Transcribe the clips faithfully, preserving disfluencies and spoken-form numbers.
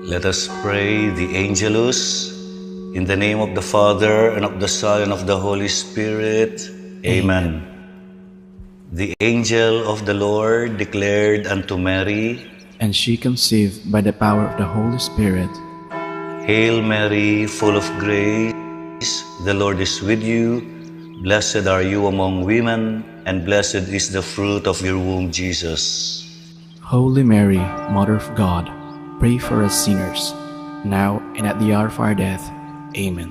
Let us pray the Angelus. In the name of the Father, and of the Son, and of the Holy Spirit. Amen. The angel of the Lord declared unto Mary, and she conceived by the power of the Holy Spirit. Hail Mary, full of grace, the Lord is with you. Blessed are you among women, and blessed is the fruit of your womb, Jesus. Holy Mary, Mother of God, pray for us sinners, now and at the hour of our death. Amen.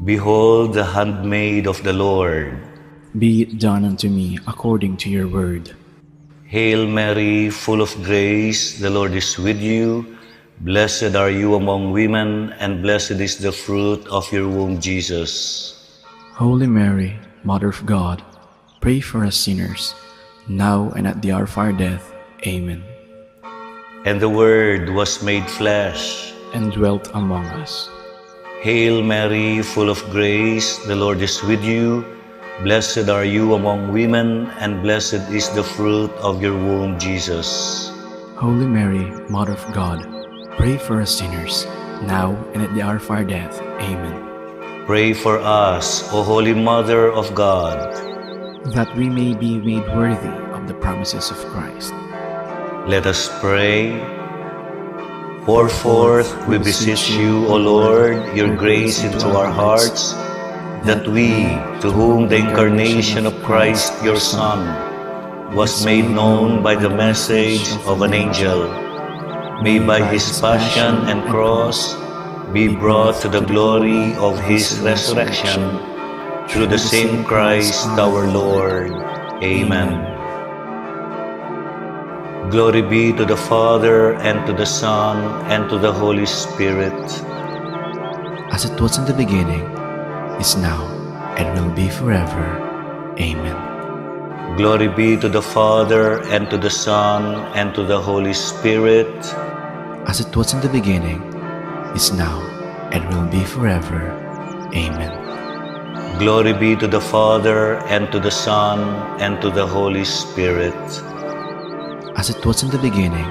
Behold the handmaid of the Lord. Be it done unto me according to your word. Hail Mary, full of grace, the Lord is with you. Blessed are you among women, and blessed is the fruit of your womb, Jesus. Holy Mary, Mother of God, pray for us sinners, now and at the hour of our death. Amen. And the Word was made flesh and dwelt among us. Hail Mary, full of grace, the Lord is with you. Blessed are you among women, and blessed is the fruit of your womb, Jesus. Holy Mary, Mother of God, pray for us sinners, now and at the hour of our death. Amen. Pray for us, O Holy Mother of God, that we may be made worthy of the promises of Christ. Let us pray. Pour forth, we beseech you, O Lord, your grace into our hearts, that we, to whom the incarnation of Christ, your Son, was made known by the message of an angel, may by his passion and cross be brought to the glory of his resurrection, through the same Christ our Lord. Amen. Glory be to the Father, and to the Son, and to the Holy Spirit. As it was in the beginning, is now, and will be forever. Amen. Glory be to the Father, and to the Son, and to the Holy Spirit. As it was in the beginning, is now, and will be forever. Amen. Glory be to the Father, and to the Son, and to the Holy Spirit. As it was in the beginning,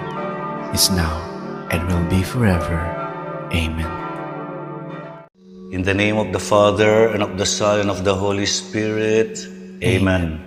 is now, and will be forever. Amen. In the name of the Father, and of the Son, and of the Holy Spirit. Amen.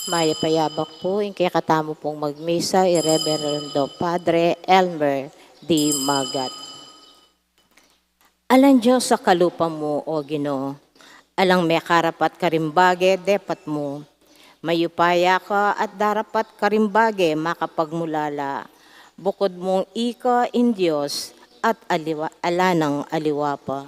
Mayap a yabak pu ing kekatamu pung magmisa, i Reverendo Padre Elmer D. Magat. Alang Dios a kalupa mu, O Ginu, alang mekarapat karing bage depat mu. Mayupaya ka at darapat karing bage makapagmulala, bukud mung ika ing Dios at aliwa, ala nang aliwa pa.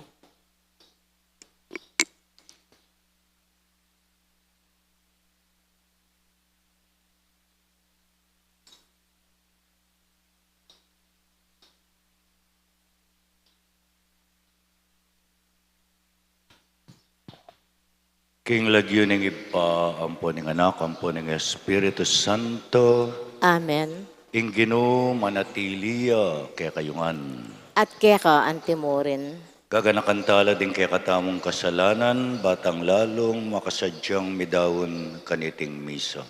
King lagyu ning Ibpa, ampo ning Anak, ampo ning Espiritu Santo. Amen. Ing Ginu manatili ya kekayu ngan. At keka antimurin. Gaganakan tala ding kekatamung kasalanan, batang lalung makasadyang midaun kaniting misa.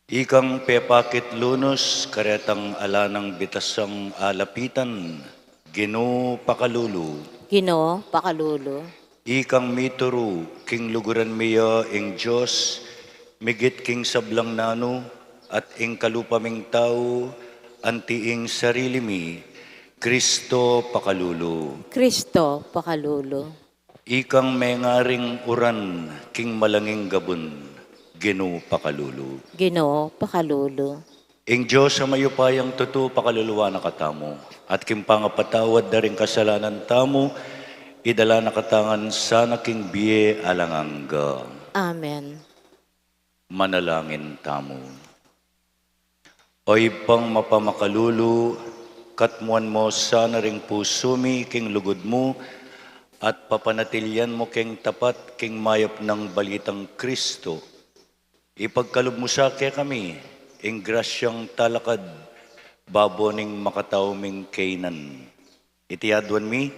Ikang pepakit lunus karetang ala nang bitasang alapitan, Ginu pakalulu. Ginu pakalulu. Ikang mituru king luguran mi ya ing Dios, migit king sablang nanu, at ing kalupa ming tau, anti ing sarili mi, Kristo pakalulu. Kristo pakalulu. Ikang mengaring uran king malanging gabun, Ginu pakalulu. Ginu pakalulu. Ing Dios a mayupayang tutu pakaluluan na katamu, at king pangapatawad da ring kasalanan tamu, idala na katamu ngan sana king bie alang angga. Amen. Manalangin tamu. O Ibpang mapamakalulu, katmuan mu sana ring pusu mi king lugud mu, at papanatilian mu king tapat king mayap nang balitang Kristo. Ipagkalub mu sa kekami ing grasyang talakad babo ning makatau ming kainan. Iti aduan mi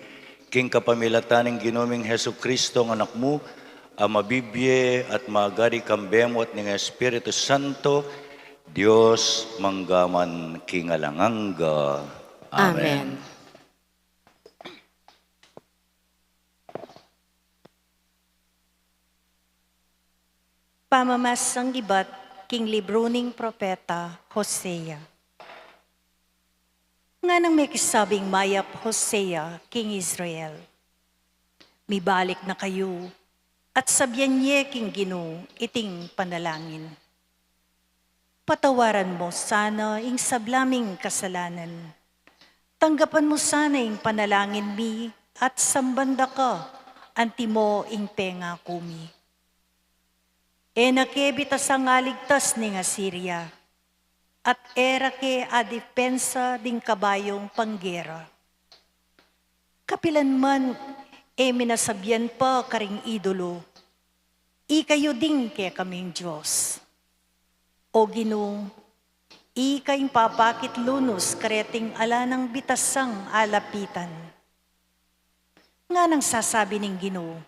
king kapamilatan ning Ginu ming Jesucristo, a Anak mu, a mabibie at magari kambe mu at ning Espiritu Santo, Dios mangga man king alang angga. Amen. Amen. Pamamasang ibat king libru ning propeta Hosea. Nganang mekisabing mayap Hosea king Israel, "Mibalik na kayu at sabian ye king Ginu iting panalangin: Patawaran mu sana ing sabla ming kasalanan. Tanggapan mu sana ing panalangin mi at samban da ka antimo ing pengaku mi. E na ke bitasang aligtas ning Asiria, at e ra ke adipensa ding kabayung panggera. Kapilan man e mi nasabian pa karing idolo, 'Ikayu ding kekaming Dios.' O Ginu, ika ing papakit lunus kareting ala nang bitasang alapitan." Nganang sasabi ning Ginu,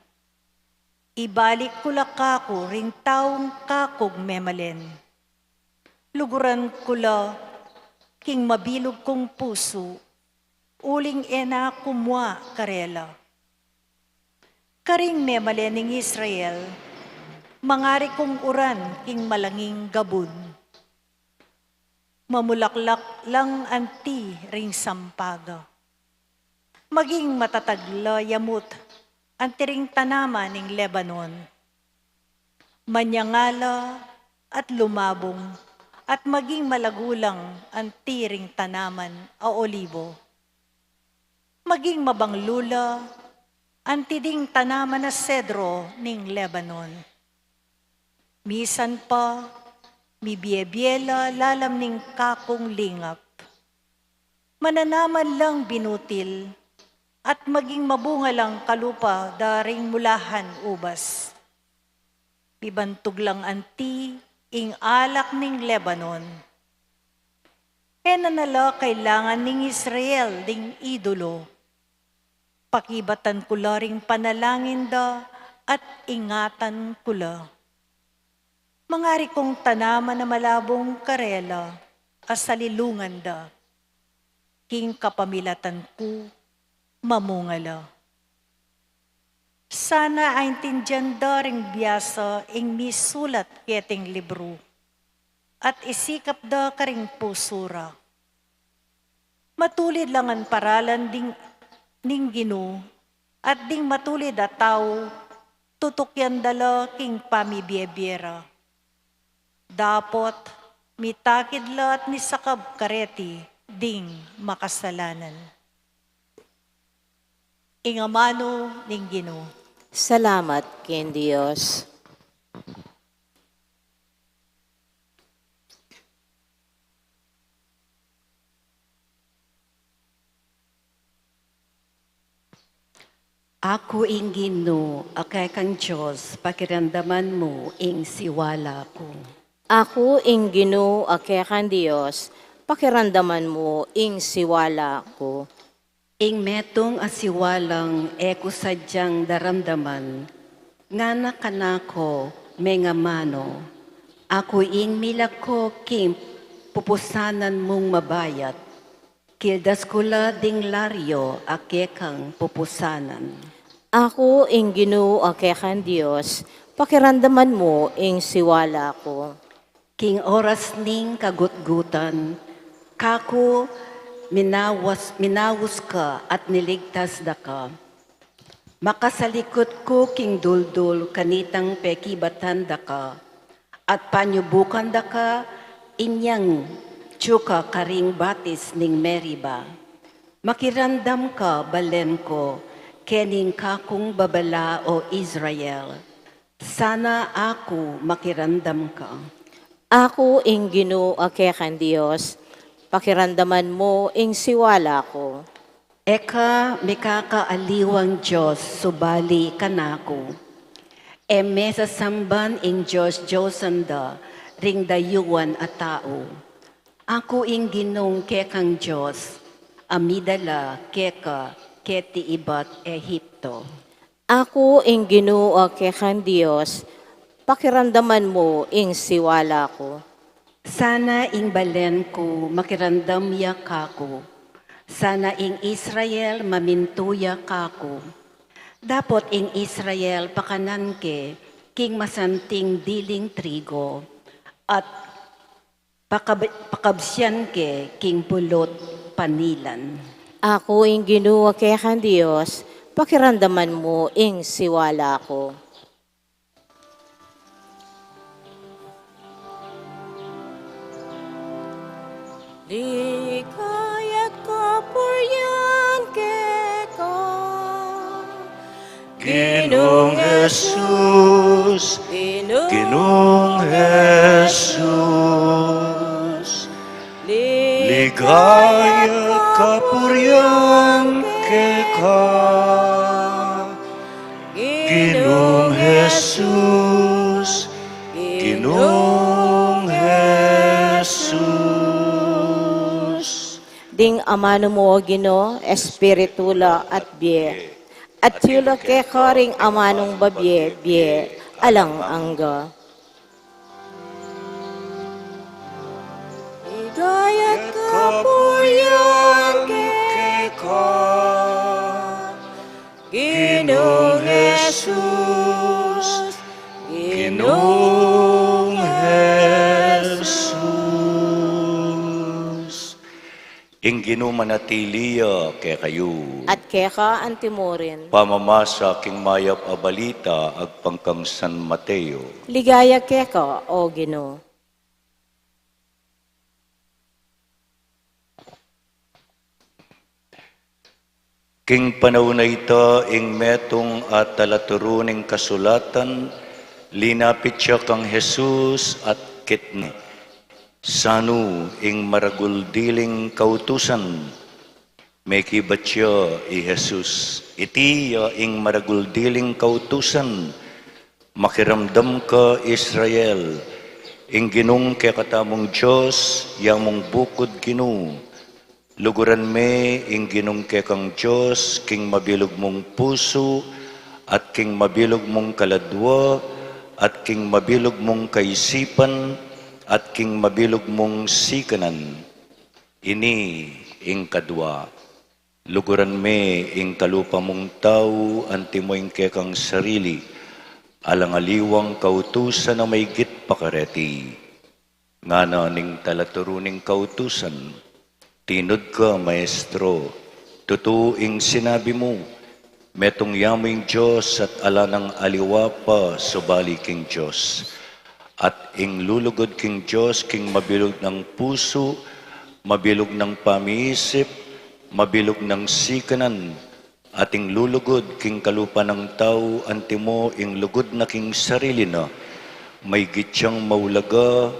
"Ibalik ku la kaku ring taung kakung memalen. Luguran ku la king mabilug kung pusu, uling e na ku mua karela. Karing memalen ning Israel, mangari kung uran king malanging gabun. Mamulaklak lang anti ring sampaga. Maging matatag la yamut anti ring tanaman ning Lebanon. Manyanga la at lumabung, at maging malagu lang anti ring tanaman a olibo. Maging mabanglu la anti ding tanaman a sedro ning Lebanon. Misan pa, mibie-bie la lalam ning kakung lingap. Mananaman lang binutil, at maging mabunga lang kalupa da ring mulahan ubas. Bibantug lang anti ing alak ning Lebanon. E na na la kailangan ning Israel ding idolo. Pakibatan ku la ring panalangin da at ingatan ku la. Mangari kung tanaman a malabung karela a salilungan da. King kapamilatan ku, mamunga la. Sana aintindian da ring biasa ing misulat keting libru, at isikap da karing pusu ra. Matulid la ngan paralan ding, ning Ginu, at ding matulid a tau tutukian da la king pamibie-bie ra. Dapot mitakid la at misakab kareti ding makasalanan. Ing amanu ning Ginu. Salamat king Dios. Aku ing Ginu, a kekang Dios, pakiramdaman mu ing siwala ku. Aku ing Ginu, a kekang Dios, pakiramdaman mu ing siwala ku. Ing metung a siwalang e ku sadyang daramdaman, ngana kanaku, mengamanu, aku ing milako king pupusanan mung mabayat, kildas ku la ding laryu a kekang pupusanan. Aku ing Ginu a kekang Dios, pakiramdaman mu ing siwala ku. King oras ning kagutgutan, kaku minawas, minawus ka at niligtas da ka. Makasalikut ku king duldul kanitang pekibatan da ka, at panyubukan da ka inyang tsuka karing batis ning Meriba. Makiramdam ka, balen ku, kening kakung babala, o Israel. Sana aku makiramdam ka. Aku ing Ginu a kekang Dios, pakiramdaman mu ing siwala ku. E ka mikakaaliwang Dios subali kanaku. E me sasamban ing dios-diosan da ring dayuan a tau. Aku ing Ginung kekang Dios, a midala keka keti ibat Ehipto. Aku ing Ginu a kekang Dios, pakiramdaman mu ing siwala ku. Sana ing balen ku makiramdam ya kaku. Sana ing Israel mamintu ya kaku. Dapot ing Israel pakanan ke king masanting diling trigo, at pakab-, pakabsian ke king pulut panilan. Aku ing Ginu a kekang Dios, pakiramdaman mu ing siwala ku. Ligaya at kapurian keka, Ginung Jesus, Ginung Jesus. Ligaya at kapurian keka, Ginung Jesus, Ginung Jesus. Ding amanu mu, O Ginu, espiritu la at bie. Atiu la keka ring amanung babie-bie alang angga. Ligaya at kapurian keka, Ginung Jesus, Ginung Jesus. Ing Ginu manatili ya kekayu. At keka antimurin. Pamamasa king mayap a balita agpang kang San Mateo. Ligaya keka, O Ginu. King panaun a ita, ing metung a talaturu ning kasulatan, linapit ya kang Jesus at kitnan, "Sanu ing maragul diling kautusan?" Mekibat ya i Jesus, "Iti ya ing maragul diling kautusan: Makiramdam ka, Israel, ing Ginung kekatamung Dios, ya mung bukud Ginu. Luguran me ing Ginung kekang Dios king mabilug mung pusu, at king mabilug mung kaladua, at king mabilug mung kaisipan, at king mabilug mung sikanan." Ini ing kadua. Luguran me ing kalupa mung tau, antimo ing kekang sarili, alang aliwang kautusan a maygit pa kareti. Ngana ning talaturu ning kautusan, tinud ka, Maestro, tutu ing sinabi mu, metung ya mu ing Dios at ala nang aliwa pa subali king Dios. At ing lulugud king Dios king mabilug nang pusu, mabilug nang pamiisip, mabilug nang sikanan, at ing lulugud king kalupa nang tau, antimo ing lugud na king sarili na, maygit yang maulaga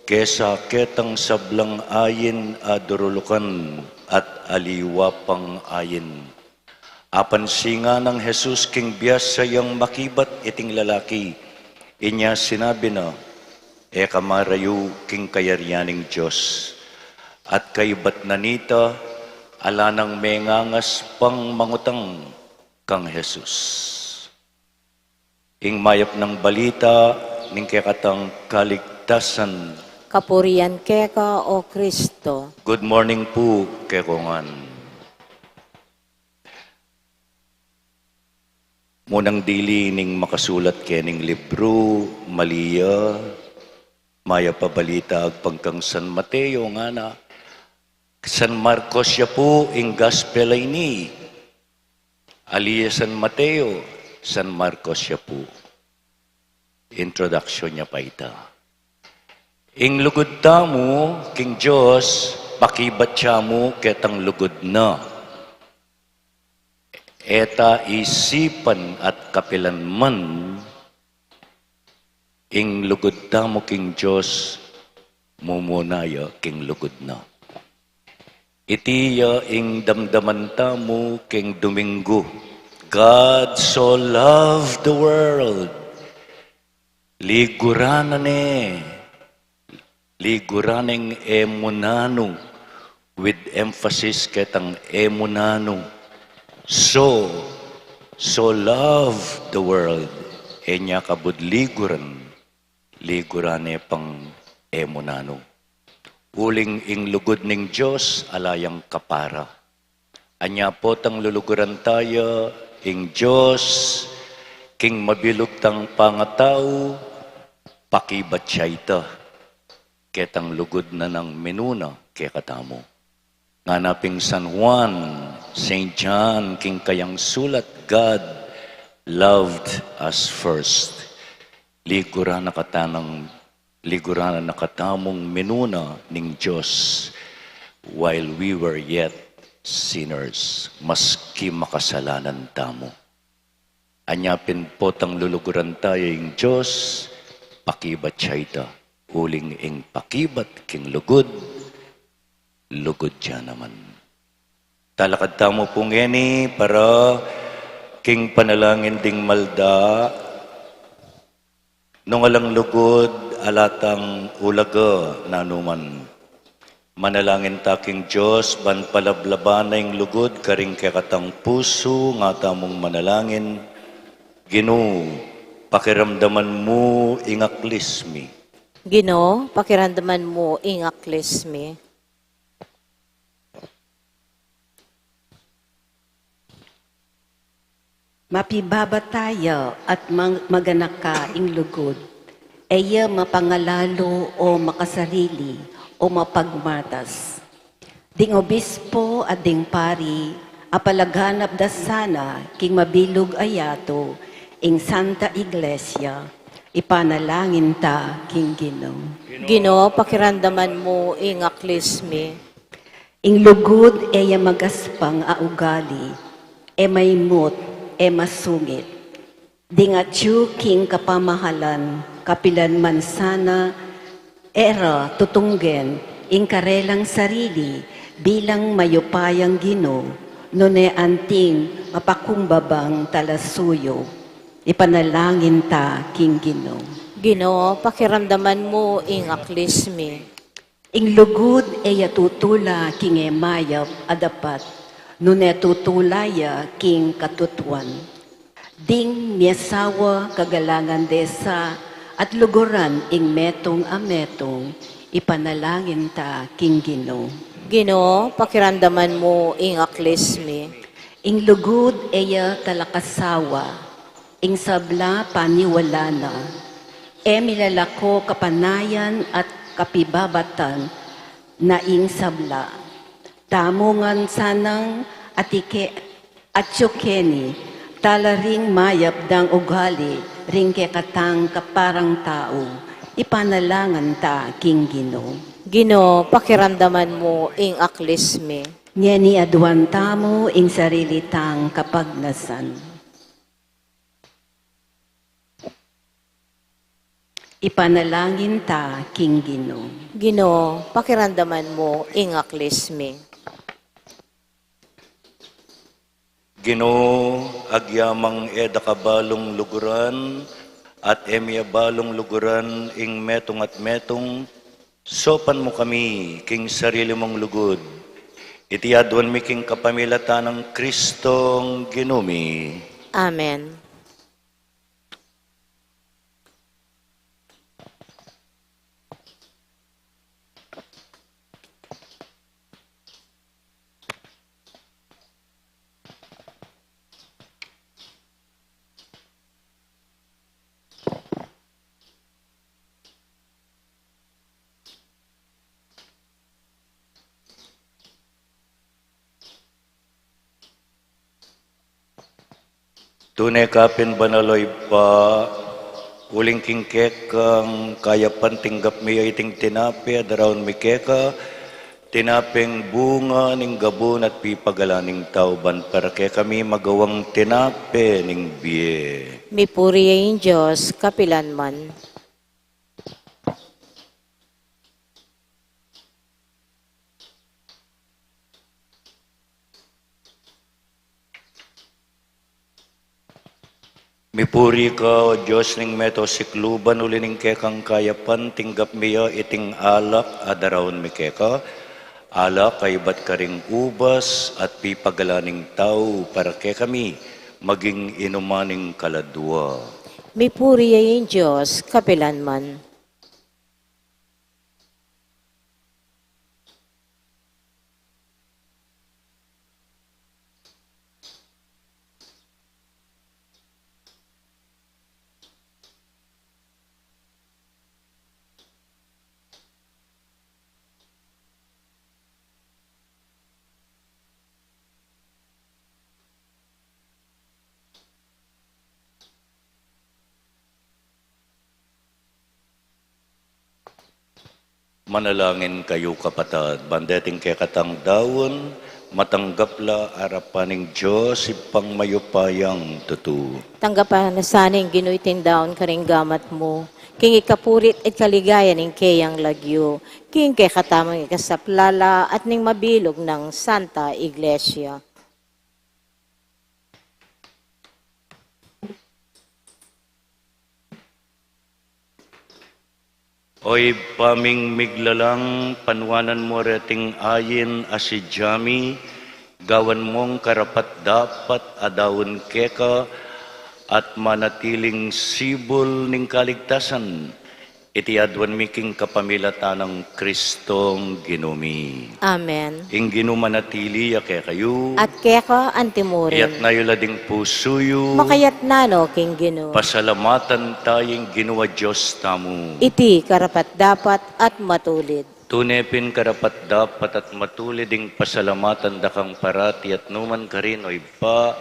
kesa ketang sablang ayin a durulukan at aliwa pang ayin. Apansin nang Jesus king biasa yang makibat iting lalaki, inya sinabi na, e ka marayu king kayarian ning Dios. At kaibat na nita, ala nang mengangas pang mangutang kang Jesus. Ing mayap nang balita ning kekatang kaligtasan. Kapurian keka, O Kristo. Good morning pu kekongan. Munang dili ning makasulat kening libru, mali ya, mayap a balita agpang kang San Mateo, ngana, San Marcos ya pu ing gospel a ini. Ali ya San Mateo, San Marcos ya pu. Introduction ya pa ita. Ing lugud tamu king Dios, pakibat ya mu ketang lugud na. E ta isipan at kapilanman ing lugud tamu king Dios, mumuna ya king lugud na. Iti ya ing damdaman tamu king Domingo. God so loved the world. Liguran na ne. Liguran neng emunanu, with emphasis ketang emunanu. So, so love the world. E nya kabud liguran, liguran ne pang emunanu. Uling ing lugud ning Dios ala yang kapara. Anya potang luluguran taya ing Dios, king mabilug tang pangatau, pakibat ya ita ketang lugud na nang minuna kekatamu. Ngana pin San Juan, Saint John, king kayang sulat, God loved us first. Liguran na kata nang, liguran na katamung minuna ning Dios while we were yet sinners, maski makasalanan tamu. Anya pin potang luluguran taya ing Dios, pakibat ya ita. Uling ing pakibat king lugud, lugud ya naman. Talakad tamu pu ngeni para king panalangin ding malda. Nung alang lugud, ala tang ulaga nanuman. Manalangin ta king Dios, ban palablaban na ing lugud karing kekatang pusu, ngana tamung manalangin. Ginu, pakiramdaman mu ing aklis mi. Ginu, pakiramdaman mu ing aklis mi. Mapibaba taya at mang-, maganaka ing lugud, e ya mapangalalu o makasarili o mapagmatas. Ding obispo at ding pari, apalaganap da sana king mabilug a yatu ing Santa Iglesia, ipanalangin ta king Ginu. Ginu, pakiramdaman mu ing aklis mi. Ing lugud e ya magaspang a ugali, e maimut, e masungit. Ding atyu king kapamahalan, kapilan man sana, e ra tutunggen ing karelang sarili bilang mayupayang ginu, nune anting mapakumbabang talasuyu. Ipanalangin ta king Ginu. Ginu, pakiramdaman mu ing aklis mi. Ing lugud e ya tutula king e mayap a dapat, nune tutula ya king katutuan. Ding miasawa kagalangan de sa at luguran ing metung a metung, ipanalangin ta king Ginu. Ginu, pakiramdaman mu ing aklis mi. Ing lugud e ya talakasawa, ing sabla paniwala na, e milalako kapanayan at kapibabatan na ing sabla. Tamu ngan sanang atike Atyu keni, talaring mayap dang ugali ring kekatang kaparang tau, ipanalangin ta king Ginu. Ginu, pakiramdaman mu ing aklis mi. Ngeni aduan tamu ing sarili tang kapagnasan. Ipanalangin ta king Ginu. Ginu, pakiramdaman mu ing aklis mi. Ginu, agyamang e da ka balung luguran, at e mi abalung luguran ing metung at metung, saupan mu kami king sarili mung lugud. Iti aduan mi king kapamilatan nang Kristong Ginu mi. Amen. Tune ka pin banal, o Ibpa, uling king kekang kayapan tinggap mi ya iting tinape a daraun mi keka, tinapeng bunga ning gabun at pipagalan ning tau, ban para kekami magawang tinape ning bie. Mipuri ya ing Dios kapilan man. Mipuri ka, O Dios ning meto sikluban, uli ning kekang kayapan tinggap mi ya iting alak a daraun mi keka, alak a ibat karing ubas at pipagalan ning tau para kekami maging inuman ning kaladua. Mipuri ya ing Dios kapilan man. Manalangin kayu, kapatad, ban deting kekatang daun matanggap la arapan ning Dios Ibpang mayupayang tutu. Tanggapan na sana ning Ginu iting daun karing gamat mu, king ikapuri't kaligayan ning keyang lagyu, king kekatamung ikasaplala at ning mabilug nang Santa Iglesia. O Ibpa ming miglalang, panuanan mu reting ayin a si Jami, gawan mung karapat-dapat a daun keka at manatiling sibul ning kaligtasan. Iti aduan mi king kapamilatan nang Kristong Ginu mi. Amen. Ing Ginu manatili ya kekayu. At keka antimurin. Iyatas yu la ding pusu yu. Makayatas no king Ginu. Pasalamatan taya ing Ginu a Dios tamu. Iti karapat-dapat at matulid. Tune pin karapat-dapat at matulid ing pasalamatan da kang parati at nukarin man, O Ibpa,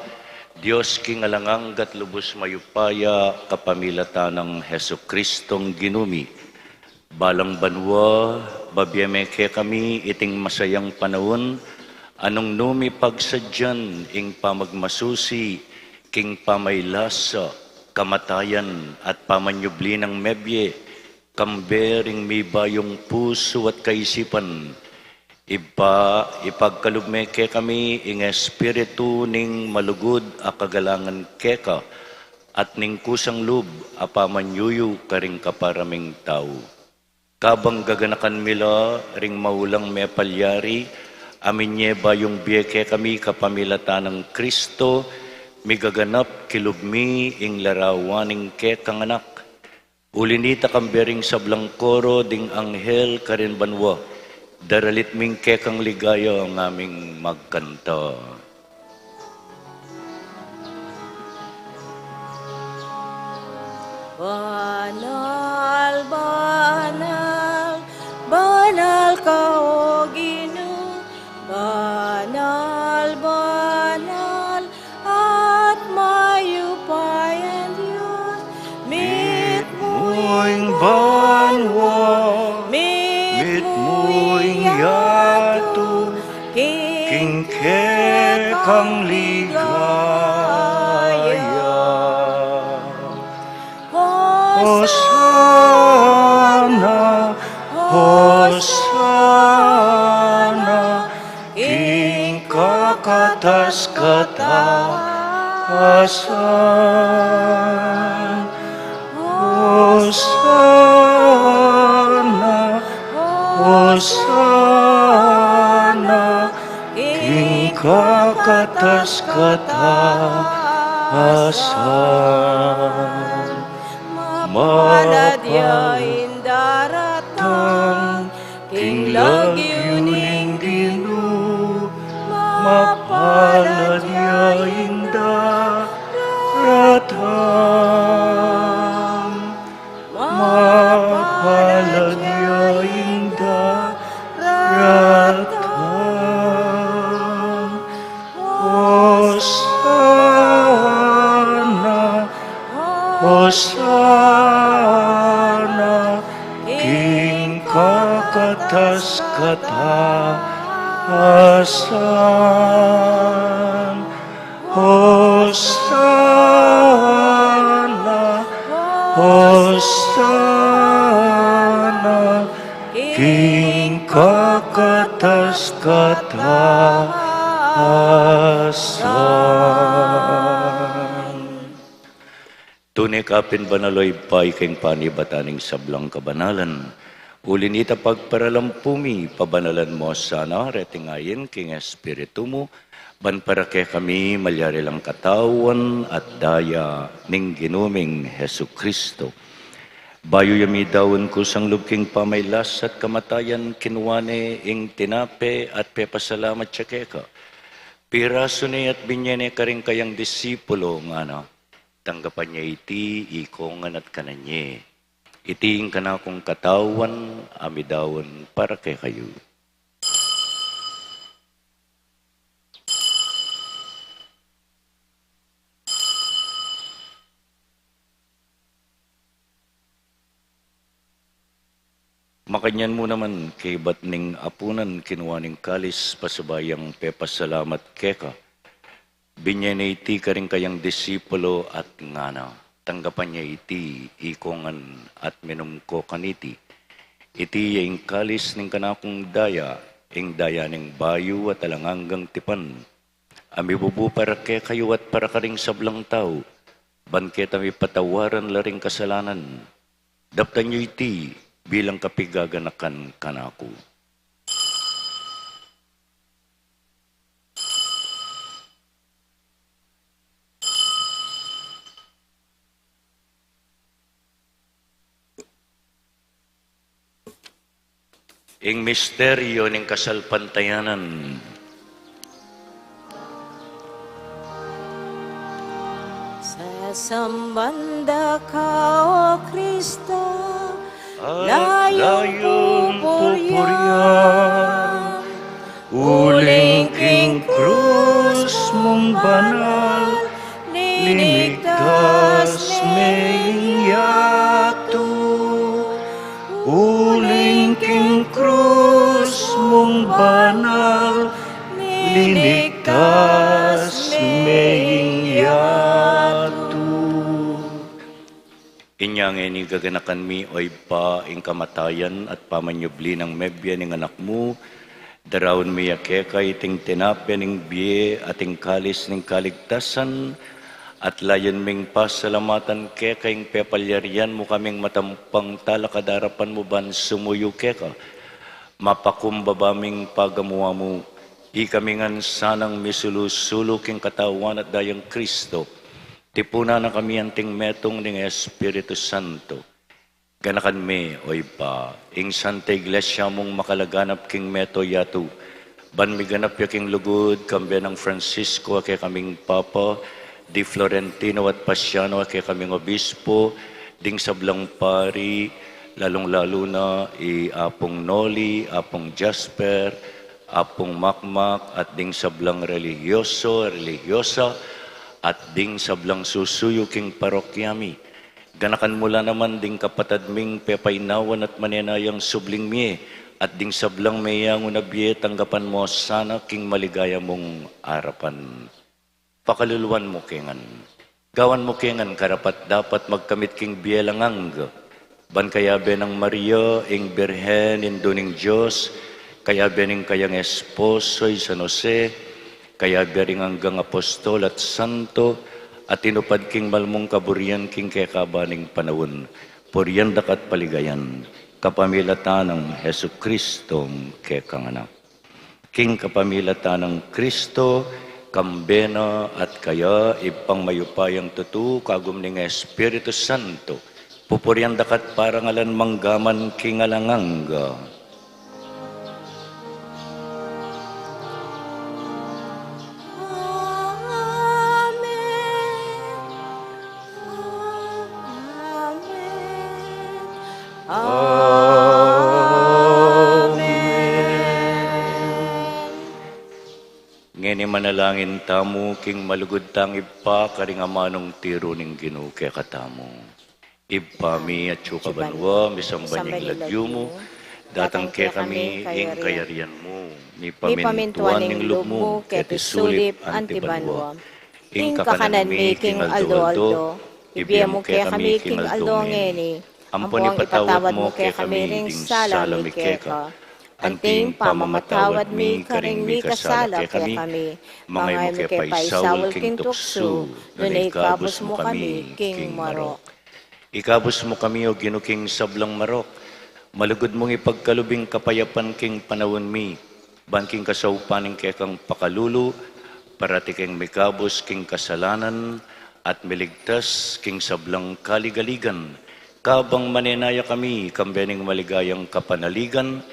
Dios king alang angga at lubus mayupaya, kapamilatan nang Jesukristong Ginu mi. Balang banua, babie me kekami iting masayang panaun, a nung nu mi pagsadyan ing pamagmasusi king pamaylasa, kamatayan, at pamanyubli nang mebie, kambe ring mibayung pusu at kaisipan. Ibpa, ipagkalub me kekami ing espiritu ning malugud a kagalangan keka, at ning kusang lub a pamanyuyu karing kapara ming tau. Kabang gaganakan mi la ring maulang mepalyari, a minye bayung bie kekami kapamilatan nang Kristo, migaganap kilub mi ing larawan ning kekang Anak. Uli nita, kambe ring sablang koro ding anghel karin banua, Daralit ming kekang ligaya ngaming magkanta. Banal, banal, banal ka, O Ginu, banal, banal, at mayupayang Dios, mitmu ing banua, mitmu ing yatu, king kekang ligaya. Hosana, Hosana, king kakatas-katasan. Hosana, Hosana, king kakatas-katasan. Mapalad ya ing daratang king lagyu ning Ginu, mapalad ya ing daratang, mapalad ya ing daratang. Hosana, Hosana, king kakatas-katasan. Hosana, Hosana, king kakatas-katasan. Tune ka pin banal, O Ibpa, ika ing panibatan ning sablang kabanalan. Uli na nita pagparalampu mi, pabanalan mu sana reting ain king Espiritu mu, ban para kekami malyari lang katawan at daya ning Ginu ming Jesucristo. Bayu ya midaun kusang lub king pamailas at kamatayan, kinua ne ing tinape at pepasalamat ya keka. Pirasu ne at binye ne karing kayang disipulo, ngana: Tanggapan ye iti ikongan at kanan ye. Iti ing kanakung katawan a midaun para kekayu. Makanyan mu naman, kaybat ning apunan, kinua ne ing kalis, pasibayu yang pepasalamat keka, binye ne iti karing kayang disipulo at ngana: Tanggapan ye iti ikongan at minum ko kaniti. Iti ya ing kalis ning kanakung daya, ing daya ning bayu at alang anggang tipan, a mibubu para kekayu at para karing sablang tau, ban keta mipatawaran la ring kasalanan. Daptan yu iti bilang kapigaganakan kanaku. Ing misteryu ning kasalpantayanan. Sasamban da ka, O Kristo, at layun pupurian. Uling king krus mung banal, linigtas me ing yatu. Uling king krus mung banal, linigtas me ing yatu. Inya ngeni gaganakan mi, O Ibpa, ing kamatayan at pamanyubli nang mebie ning Anak mu, daraun mi ya keka iting tinape ning bie at ing kalis ning kaligtasan, at layun ming pasalamatan keka ing pepalyarian mu kaming matampang talakad king arapan mu ban sumuyu keka. Mapakumbaba ming pagamu-amu, ikami ngan sanang misulu-sulu king katawan at dayang Kristo. Tipunan na kami anting metung ning Espiritu Santo. Ganakan me, O Ibpa, ing Santa Iglesia mung makalaganap king mabilug a yatu, ban miganap ya king lugud, kambe nang Francisco a kekaming Papa, di Florentino at Pasiano a kekaming Obispo, ding sablang pari, lalung-lalu na i Apung Noli, Apung Jasper, Apung Makmak, at ding sablang relihiyoso, relihiyosa, at ding sablang susuyu king parokya mi. Ganakan mu la naman ding kapatad ming pepainawan at manenayang subling mie, at ding sablang meyangu na bie, tanggapan mu sana king maligaya mung arapan. Pakaluluan mu ke ngan. Gawan mu ke ngan karapat-dapat magkamit king bie alang angga. Ban kayabe nang Maria, ing Birhen, Indu ning Dios, kayabe ning kayang esposo, i San Jose, kayabe ring anggang apostol at santo, a tinupad king mal mung kaburian king kekaban ning panaun, purian da ka at paligayan, kapamilatan nang Jesucristong kekang Anak. King kapamilatan nang Kristo, kambe na at kaya, Ibpang mayupayang tutu, kagum ning Espiritu Santo, pupurian da ka at parangalan manggaman king alang angga. Amen. Amen. Amen. Ngeni manalangin tamu king malugud tang Ibpa, karing amanung tiru ning Ginu kekatamu. Ibpa mi, atsu ka banua, misamban ya ing lagyu mu, datang kekami ing kayarian mu, mipamintuan ing lub mu keti sulip anti banua. Ing kakanan mi king aldo-aldo, ibie mu kekami king aldo ngeni, ampon ipatawad mu kekami ding sala mi keka, anti ing pamamatawad mi karing mikasala kekami, manga e mu ke paisaul king tuksu, nune ikabus mu kami king marok. Ikabus mu kami, O Ginu, king sablang marok. Malugud mung ipagkalub ing kapayapan king panaun mi, ban king kasaupan ning kekang pakalulu, parati keng mikabus king kasalanan, at miligtas king sablang kaligaligan. Kabang manenaya kami, kambe ning maligayang kapanaligan,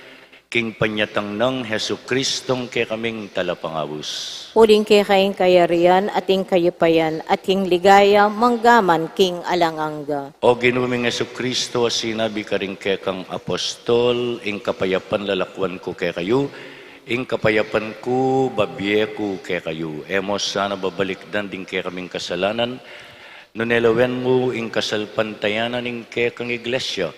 king panyatang nang Jesucristong kekaming Talapangabus. Uling keka ing kayarian, at ing kayupayan, at ing ligaya, manggaman king alang angga. O Ginu ming Jesucristo, a sinabi karing kekang apostol, ing kapayapan lalakuan ku kekayu, ing kapayapan ku babie ku kekayu. E mu sana babalikdan ding kekaming kasalanan, nune lawen mu ing kasalpantayanan ning kekang Iglesia,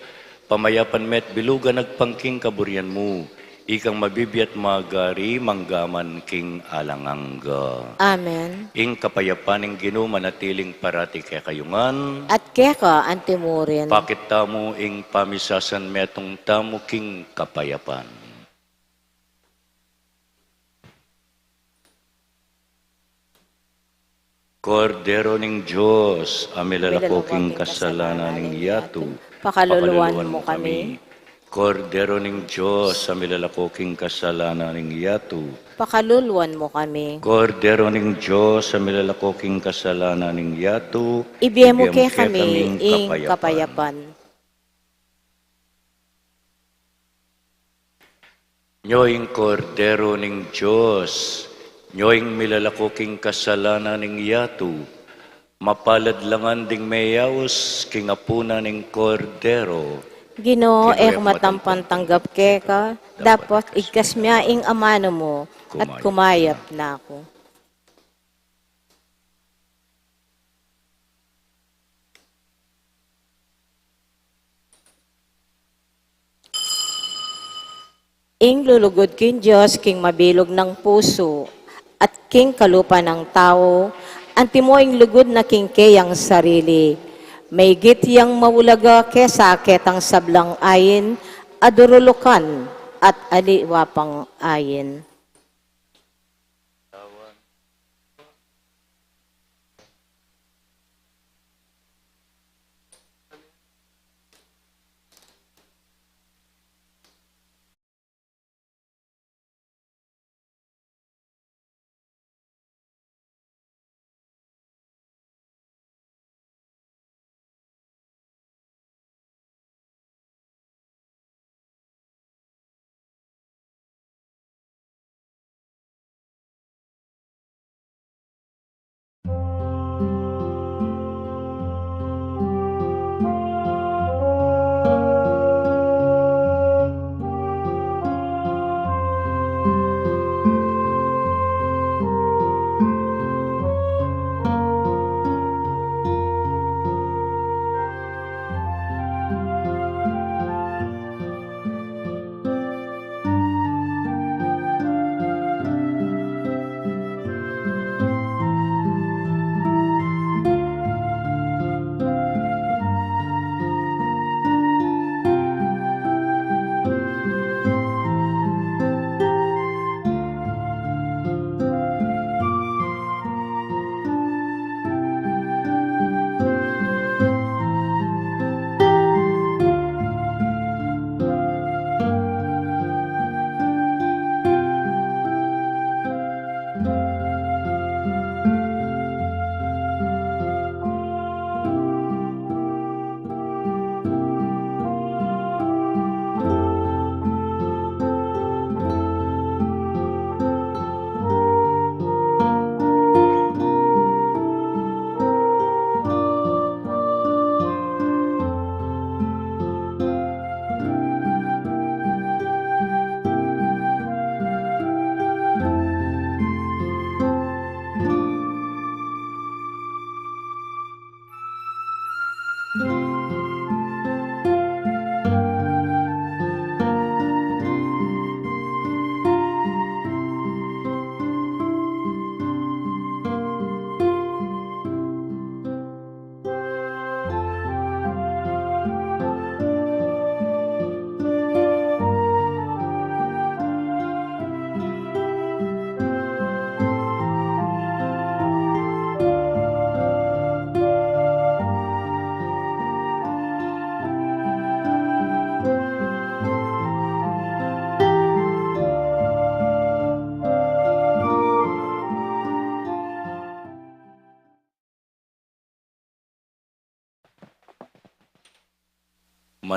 pamayapan me at bilugan agpang king kaburian mu, ikang mabibie at magari manggaman king alang angga. Amen. Ing kapayapan ning Ginu manatiling parati kekayu ngan. At keka anti murin. Pakit tamu ing pamisasanmetung tamu king kapayapan. Kordero ning Dios, a milalako king kasalanan ning yatu, pakaluluan mu kami. Kordero ning Dios, a milalako king kasalanan ning yatu, pakaluluan mu kami. Kordero ning Dios, a milalako king kasalanan ning yatu, ibie mu kekami ing kapayapan. Nyo ing Kordero ning Dios, nyo ing milalako king kasalanan ning yatu, mapalad la ngan ding meyaus king apunan ning Kordero. Ginu, e ku matampan tanggap keka, dapot igkas mu ing amanu mu, at kumayap na ku. Ing lulugud king Dios king mabilug nang pusu, at king kalupa nang tau, antimo ing lugud na king keyang sarili. Maigit yang maulaga kesa ketang sablang ain, a durulukan, at aliwa pang ain.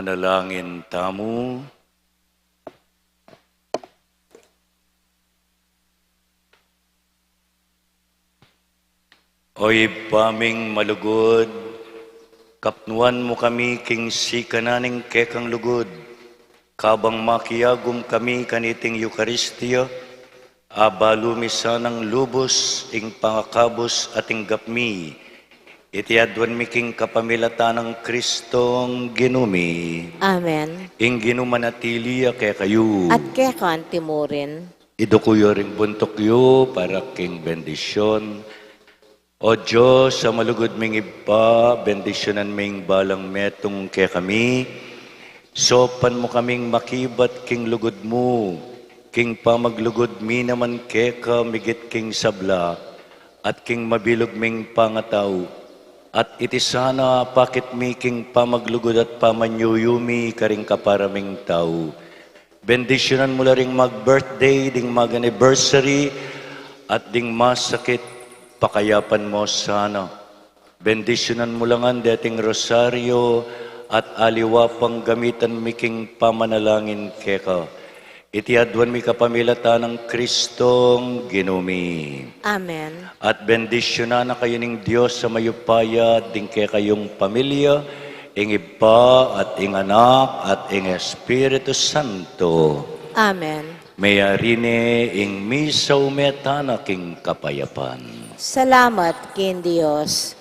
Manalangin tamu. O Ibpa ming malugud, kapnuan mu kami king sikanan ning kekang lugud, kabang makiagum kami kaniting Eukaristia, abalu mi sanang lubus ing pangakabus a tinggap mi. Iti aduan mi king kapamilatan nang Kristong Ginu mi. Amen. Ing Ginu manatili ya kekayu. At keka antimurin. Iduku yu ring buntuk yu para king bendisyun. O Dios, a malugud ming Ibpa, bendisyunan ming balang metung kekami. Saupan mu kaming makibat king lugud mu, king pamaglugud mi naman keka migit king sabla, at king mabilug ming pangatau. At iti sana apakit mi king pamaglugud at pamanyuyu mi karing kapara ming tau. Bendisyunan mu la ring mag-birthday, ding mag-anniversary, at ding masakit, pakayapan mu sana. Bendisyunan mu la ngan deting rosaryo, at aliwa pang gamitan mi king pamanalangin keka. Iti aduan mi kapamilatan nang Kristong Ginu mi. Amen. At bendisyunan na kayu ning Dios a mayupaya, ding kekayung pamilya, ing Ibpa, at ing Anak, at ing Espiritu Santo. Amen. Mayari ne ing misa, ume tana king kapayapan. Salamat king Dios.